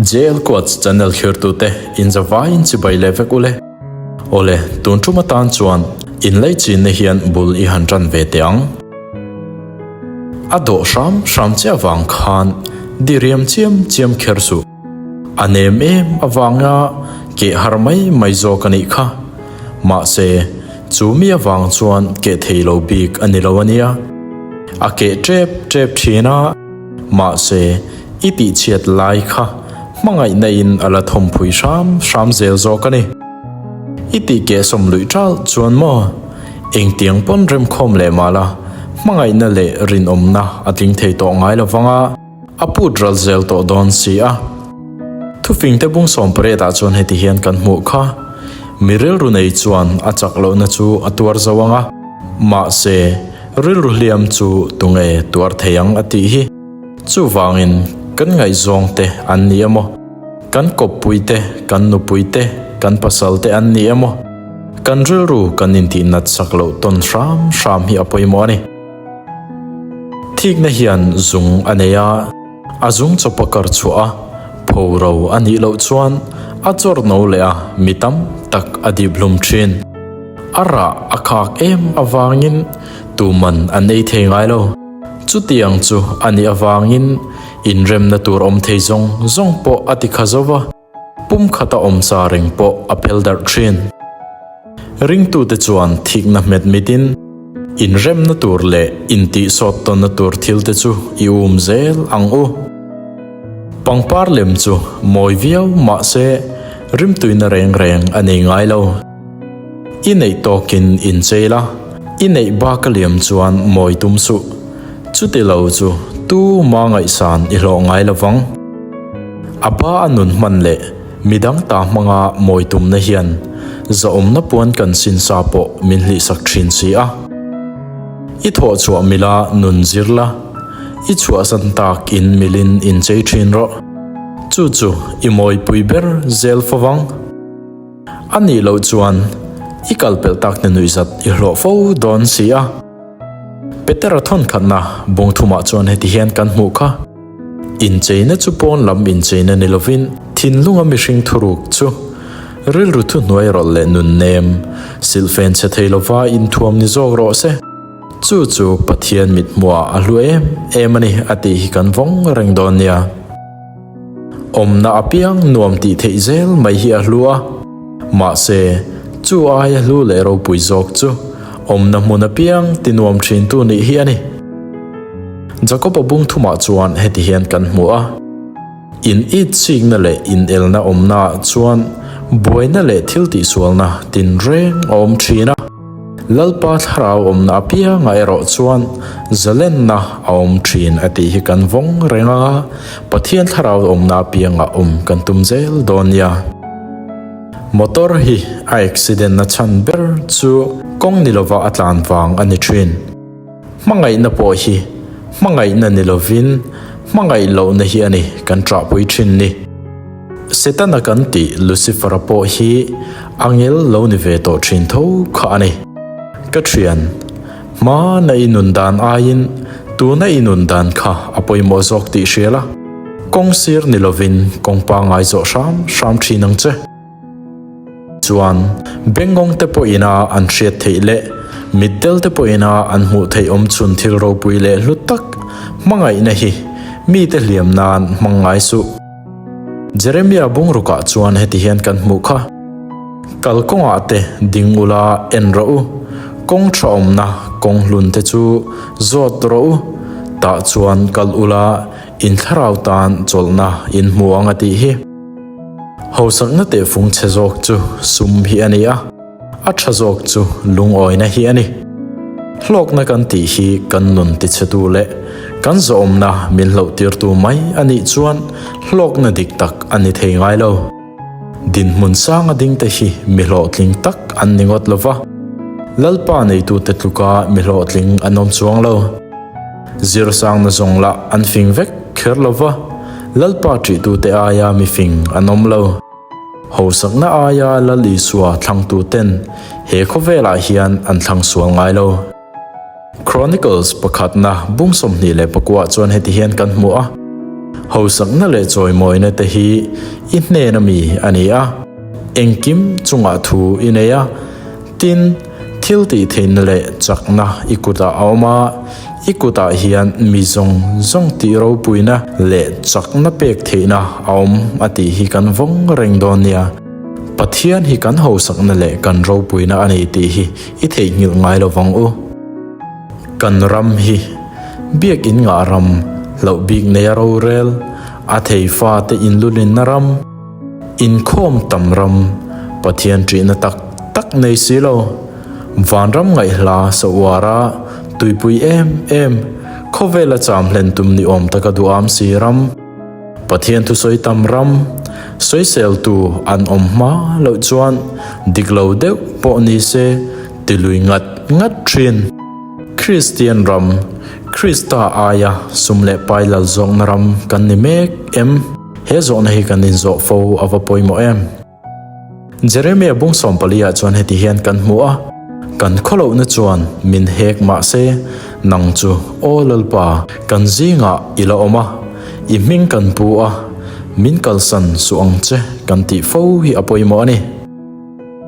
JL Quotes channel thlirtute inzavaiin chibai leh vek ule. Awle, tun tum atan chuan inleichinna hian bul i han tan ve teh ang. A dawh hram hram che avang khan diriam chiam chiam kher suh. A nem em avanga keh har mai mai zawk a nih kha. Mahse, chu mi avang chuan keh thei lo bik a ni lo a nia. A keh tep tep thin a, mahse, i tihchhiat lai kha hmangaihna in a la thawmphui hram hram zel zawk a ni. I tih keh sawm luih ṭalh chuan maw? Engtiang pawn remkhawm leh mah la, hmangaihna leh rinawmna a tling thei tawh ngai lo vang a, a put ral zel tawh dawn si a. Thufingte bung sawmpariat ah chuan heti hian kan hmuh kha, Mi rilru nei chuan a chak lohna chu a tuar zo ang a, mahse, rilru hliam chu tunge tuar thei ang a tih hi. Chuvangin, kan ngaihzawng te an ni emaw, kan kawppui te, kan nupui te, kan pasal te an ni emaw, kan rilru kan intih nat sak loh tawn hram hram hi a pawimawh a ni. Thikna hian zung a nei a, a zung chawpa kar chhuah a, pho ro a nih loh chuan a chawr no leh a mi tam tak a dip hlum thin. A rah a khak em avangin tuman an ei thei ngai lo. Chutiang chu a nih avangin inremna tur awm thei zawng zawng pawh a ti kha zo va, pum khata awm sa reng pawh a phel darh thin. Ringtute chuan thikna hmet mitin inremna tur leh intihsawt tawnna tur thilte chu i um zel ang u. Pangpar lem chu mawi viau mah se rimtuina reng reng a nei ngai lo. I neih tawkin inchei la, i neih bak a liam chuan mawi tum suh. Chuti lo chu tu ma ngaihsan i hlawh ngai lo vang. A ba a nun hman leh midang ta hmanga mawi tumna hian zahawmna puan kan sin sa pawh min hlihsak thin si a. I thawh chhuah mila nun zir la, i chhuahsan tak in milin inchei thin rawh. Chu chu i mawipui ber zel fo vang. A nih loh chuan i kal pelh tak ni nuihzat i hlawh fo dawn si a. Petera thawnkhatna bung thumah chuan heti hian kan hmuh kha. Incheina chu pawn lam incheina ni lovin thinlunga mihring thuruk chu rilru thuhnuai rawlh leh nun nem, silhfen chhe thei lova inthuam ni zawk rawh se. Chu chu Pathian mithmuhah a hlu em em a ni a tih hi kan vawng reng dawn nia. Awmna apiang nuam tih theih zel mai hi a hlu a, mahse, chu aia hlu leh ropui zawk chu awmna hmun apiang ti nuam thintu nih hi a ni. Jakob-a bung thumah chuan heti hian kan hmu a, In it chikna leh inelna awmnaah chuan buaina leh thil tihsualna tinreng a awm thin a. Lalpa thlarau awmna apiangah erawh chuan zalenna a awm thin a tih hi kan vawng reng a, Pathian thlarau awmna apiangah awm kan tum zel dawn nia. Motor hi a accident na chhan ber chu kawng ni lova a tlan vang a ni thin. Hmangaihna pawh hi hmangaihna ni lovin hmangaih lohna hi a ni kan ṭahpui thin ni. Setana kan tih Lucifer-a pawh hi angel lo ni ve tawh thin tho kha a ni. Ka thian, hmana i nun dan aiin tuna i nun dan kha a pawimawh zawk tih hria la, kawng sir ni lovin kawng pangngai zawh hram hram thin ang che. Chuan, bengngawng te pawhina an hriat theih leh mitdel te pawhina an hmuh theih awm chhun thil ropui leh hlu tak hmangaihna hi mite hliam nan hmang ngai suh. Jeremia bungrukah chuan heti hian kan hmuh kha, Kalkawngah te ding ula en rawh u, kawng tha awmna kawng hlun te chu zawt rawh u, tah chuan kal ula in thlarau tan chawlhna in hmu ang a tih hi. Hausakna tehfung chhe zawk chu sum hi a ni a. A tha zawk chu lungawina hi a ni. Hlawkna kan tih hi kan nun tichhetu leh kan zawhawmna min hlauhtirtu mai a nih chuan hlawkna dik tak a ni thei ngai lo. Dinhmun sanga dingte hi mi hlawhtling tak an ni ngawt lo va, Lalpa neitute tluka mi hlawhtling an awm chuang lo. Zirsangna zawng lah an fing vek kher lo va, Lalpa ṭihtute aia mi fing an awm lo. Hausakna aia Lal Isua thlangtuten he khawvelah hian an thlang sual ngai lo. Chronicles pakhatna bung 24 chuan heti hian kan hmu a. Hausakna leh chawimawina te hi i hnen ami a ni a, engkim chungah thu i nei a, tin, thil tih theihna leh chakna i kutah a awm a, i kutah hian mi zawng zawng tih ropuina leh chakna pek theihna a awm a tih hi kan vawng reng dawn nia. Pathian hi kan hausakna leh kan ropuina a ni tih hi i theihnghilh ngai lo vang u. Kan ram hi Biakin ngah ram, hlauh bik neia rorel, a thei fate inlulinna ram, inkhawm tam ram, Pathian ṭihna tak tak nei si lo, vanram ngaihhla sa uara tuipui em em, khawvela cham hlen tum ni awm taka duham si ram, Pathian thusawi tam ram, sawiseltu an awm hma loh chuan dik lo deuh pawh ni se tilui ngat ngat ṭhin. Kristian ram, Krista aia sum leh pai lal zawkna ram kan ni mek em? He zawhna hi kan inzawh fo a va pawimawh em? Jeremia bung sawmpali ah chuan heti hian kan hmu a, Kan khawlohna chuan min hek mah se, nang chu Aw Lalpa, kan zingah i la awm a, i hming kan pu a, min kalsan suh ang che kan tih fo hi a pawimawh a ni.